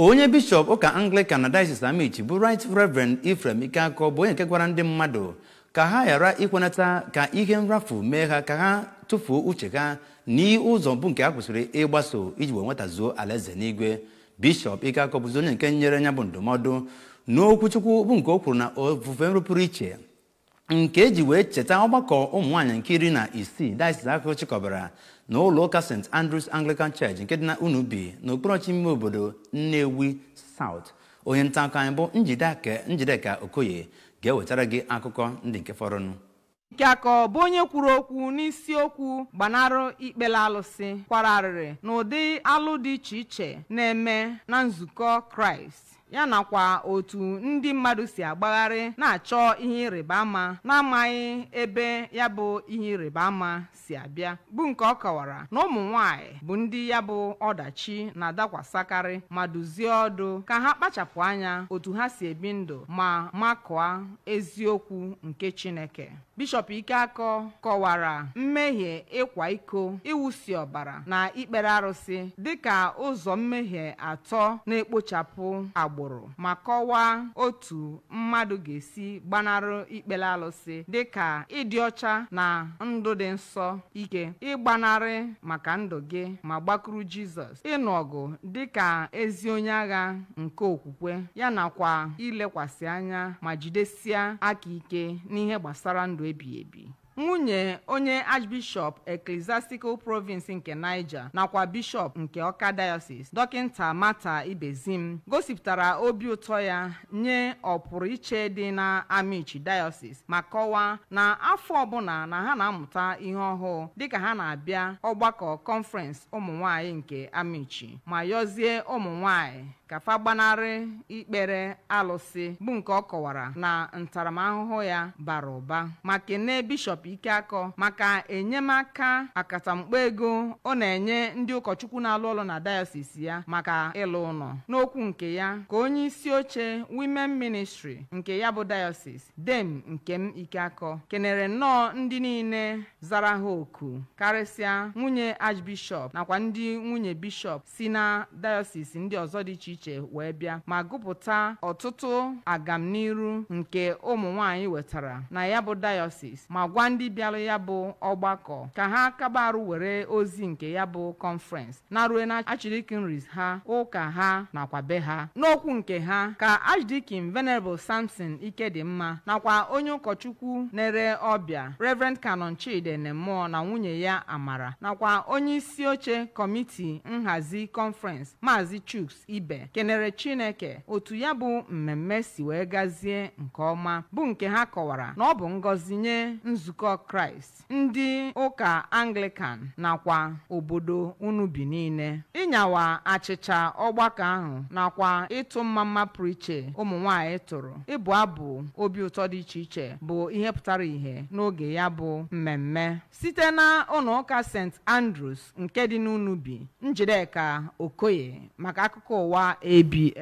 Onye bishọp ụka Anglican na Diocese Amichi bụ Right Reverend Ephraim Ikeakọ bụ onye nke gwara ndị mmadụ ka ha ghara ikwenata ka ihe nrafu mee ha ka ha tụfuo uche ha n'ụzọ bụ nke ha kwesịrị ịgbaso iji wee nwetazuo alaeze n'igwe. Bishọp Ikeakọ bụzi onye nke nyere ya bụ ndụmọdụ n'okwuchukwu bụ nke o kwuru na ofufe nru pụrụ iche nke eji wee cheta ọgbakọ ụmụ nwaanyị nke 16 diocese ahụ chịkọbara na ụlọ ụka St. Andrews Anglican Church nke dị na Unubi n'okpuru ime obodo Nnewi South. Onye nta akụkọ anyị bụ Njideka Okoye ga-ewetara gị akụkọ ndị nke fọrọnụ. Ikeakọ bụ onye kwuru okwu n'isiokwu gbanarụ ikpele alụsị kwara arịrị n'ụdị alụ dị iche iche na-eme na nzukọ Kraịst, ya nakwa otu ndị mmadụ si agbagharị na-achọ ihe ịrịba ama na-amaghị ebe ya bụ ihe ịrịba ama si abịa, bụ nke ọ kọwara na ụmụ nwanyị bụ ndị ya bụ ọdachi na-adakwasịkarị, ma duzie ọdụ ka ha kpachapụ anya otu ha si ebi ndụ ma makụọ eziokwu nke Chineke. Bishọp Ikeakọ kọwara mmehie ịkwa iko, iwusi ọbara na ikpere arụsị dịka ụzọ mmehie atọ na-ekpochapụ agbụrụ, ma kọwaa otu mmadụ ga-esi gbanarị ikpere alụsị dịka ịdị ọcha na ndụ dị nsọ, ike ịgbanarị maka ndụ gị ma gbakụrụ Jizọs, ịnụ ọgụ dịka ezi onye agha nke okwukwe ya, nakwa ilekwasị anya ma jidesia aka ike n'ihe gbasara ndụ ebighị ebi. Nwunye onye Archbishop Ecclesiastical Province nke Niger nakwa Bishọp nke Ọka Diocese, Dọkịnta Martha Ibezim, gosipụtara obi ụtọ ya nye ọpụrụ iche dị na Amichi Diocese, ma kọwaa na afọ ọbụla na ha na-amụta ihe ọhụụ dịka ha na-abịa ọgbakọ conference ụmụ nwanyị nke Amichi, ma yọzie ụmụ nwanyị ka fa gbanarị ikpere alụsị, bụ nke ọ kọwara na ntaramahụhụ ya bara ụba, ma kenee Bishọp Ikeakọ maka enyemaka akatamkpo ego ọ na-enye ndị ụkọchukwu na-alụ ọlụ na diocese ya maka ịlụ ụlọ. N'okwu nke ya ka onye isi oche Women Ministry nke ya bụ diocese, Dame Nkem Ikeakọ, kenere nnọọ ndị niile zara ha oku, karịsịa nwunye Archbishop nakwa ndị nwunye bishọp si na diocese ndị ọzọ dị iche iche wee bịa, ma gụpụta ọtụtụ agamniru nke ụmụ nwanyị wetara na ya bụ diocese, ma gwa ndị bịara ya bụ ọgbakọ ka ha kabarụ were ozi nke ya bụ conference na rue na archdeaconries ha, ụka ha nakwa be ha. N'okwu nke ha ka Archdeacon Venerable Samson Ikedimma nakwa onye ụkọchukwu na-ere ọbịa Reverend Canon Chidi Enemụọ na nwunye ya Amara, nakwa onye isi oche kọmiti nhazi conference Maazị Chuks Ibe, kenere Chineke otu ya bụ mmemme si wee gazie nke ọma, bụ nke ha kọwara na ọ bụ ngọzi nye nzukọ Kraịst, ndị ụka Anglican nakwa obodo Unubi niile. Ịnyawa achịcha ọgbakọ ahụ nakwa ịtụ mmamma pụrụ iche ụmụ nwanyị tụrụ, ịbụ abụ obi ụtọ dị iche iche bụ ihe pụtara ìhè n'oge ya bụ mmemme. Site na ụlọ ụka St. Andrews nke dị n'Unubi, Njideka Okoye maka akụkọ ụwa ABS.